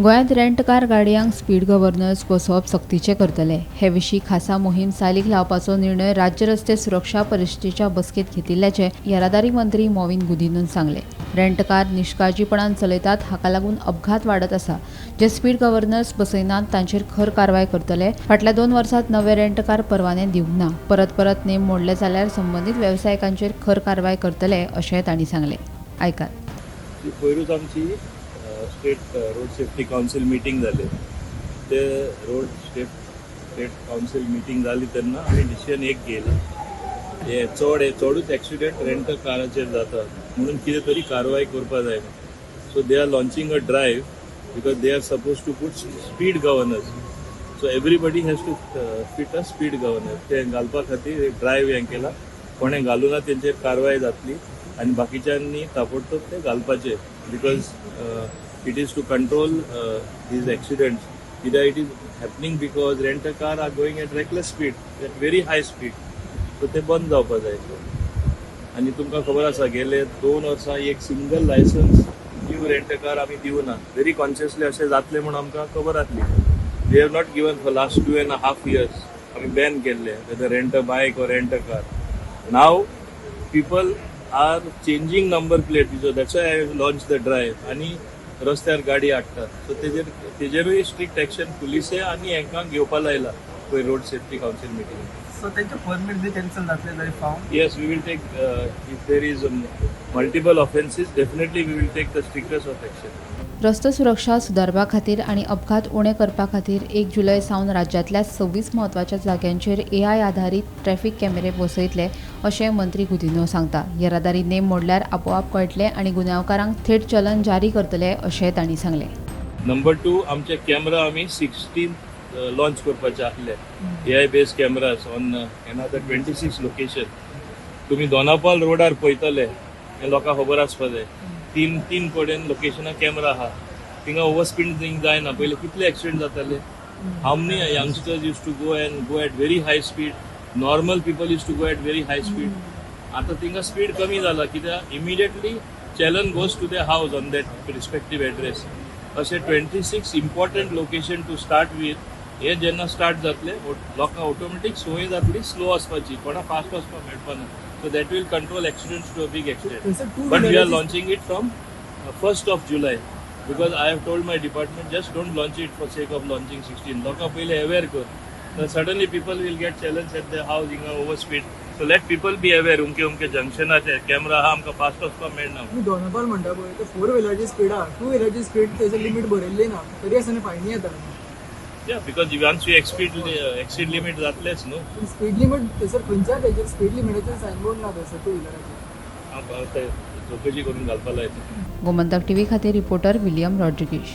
गोंयांत रेंटकार गाडयांक speed governor's बसोवप सक्तीचें करतले. हे विशीं खासा मोहीम चालीक लावपाचो निर्णय राज्य रस्ते सुरक्षा परिशदेच्या बसकेंत घेतिल्ल्याचें येरादारी मंत्री मॉविन गुदिन्होन सांगलें. रेंटकार निश्काळजीपणान चलयतात, हाका लागून अपघात वाडत आसा. जे स्पीड गव्हर्नर्स बसयनात तांचेर खर कारवाय करतले. फाटल्या 2 वर्सात नवे रेंटकार परवाने दिवंक ना. परत परत नेम मोडले जाल्यार संबंदीत वेवसायिकांचेर खर कारवाय करतले, अशें तांणी सांगलें. आयकात. ती पयरूच आमची State Road Safety Council meeting जाली. ते road state council meeting जाली तेन्ना आमी डिसिजन एक घेयला, हे चड हे चडूच एक्सिडेंट रेंट काराचेर जाता म्हणून कितें तरी कारवाय करपा जाय. So they are launching a drive because they are suppose to put speed governors, so everybody has to fit a speed governor. ते घालपा खातीर एक ड्रायव्ह हें केला. कोणें घालूना तेंचेर कारवाय जातली आनी बाकीच्यांनी ताबडतोब ते घालपाचे, because it is to control these accidents, कित्याक it is happening because rent car are going at reckless speed, at very high speed. So ते बंद जावपा जाय. आनी तुमकां खबर आसा, गेले 2 वर्सां एक single licence new rent car आमी दिवना. व्हेरी कॉन्शियसली अशें जातलें म्हूण आमकां खबर आसली. We have not given for last 2.5 years. आमी बॅन केल्ले, whether rent a bike or rent a car. Now people are changing number plate, so that's why I launch the drive. आनी रस्त्यार गाडी हाडटात, सो तेजेरूय स्ट्रिक्ट एक्शन पुलिसे आनी हेंकां घेवपा लायला पळय road safety council meeting. So तेंचे परमीट बी कॅन्सल जातले जरी फावट? Yes, we will take, if there is multiple offences, definitely we will take the strictest of action. रस्तो सुरक्षा सुदारपा खातीर आनी अपघात उणे करपा खातीर 1 जुलय सावन राज्यांतल्या 26 म्हत्वाच्या जाग्यांचेर एआय आधारीत ट्रॅफिक कॅमेरे बसयतले, अशें मंत्री गुदिन्हो सांगता. येरादारी नेम मोडल्यार आपोआप कळटले आनी गुन्यांवकारांक थेट चलन जारी करतले, अशें तांणी सांगलें. नंबर टू, आमचे कॅमेरा आमी 16 लॉन्च करपाचे आसले, AI based cameras on another 26 location. तुमी दोनापावल रोडार पळयतले, हें लोकांक खबर आसपा जाय, तीन तीन कडेन लोकेशनार कॅमेरा आहा. थिंगा ओवर स्पीड जायना. पयलीं कितले एक्सिडेंट जाताले? How many youngsters used to go and go at very high speed? Normal people used to go at very high speed. आता थिंगा स्पीड कमी जाला, कित्याक immediately challan goes to the house on that respective address. अशे 26 important location to start with. हे जेन्ना start जातले, लोकांक ऑटोमॅटीक संवय जातली स्लो वचपाची. कोणा फास्ट वचपाक मेळपाना. So that will control accidents to a big extent. थंयसर two But we are व्हिलराची launching it from 1st of July, because I have told my department, just don't launch it for sake of launching 16. लोकां पयले aware कर, तर suddenly people will get challans at the house, हिंगा over speed. So let people be aware, उमके उमके जंक्शनाचेर camera आहा, आमकां फास्ट वचपाक मेळना. तुमी दोनापावल म्हणटा पळय, ते फोर व्हिलराची स्पीड आहा. टू व्हिलराची स्पीड थंयसर लिमीट बरयल्ली ना, तरी आसतना फायनी येता. Yeah, because once you exceed limit जातलेच न्हू. स्पीड लिमीट थंयसर खंयच्या तेजेर स्पीड लिमिटाचेर सायन बोर्ड ना थंयसर टू व्हिलराचेर. हांव ते चवकशी करून घालपा लायता. गोमंतक टीव्ही खातीर रिपोर्टर विलियम रॉड्रिगीश.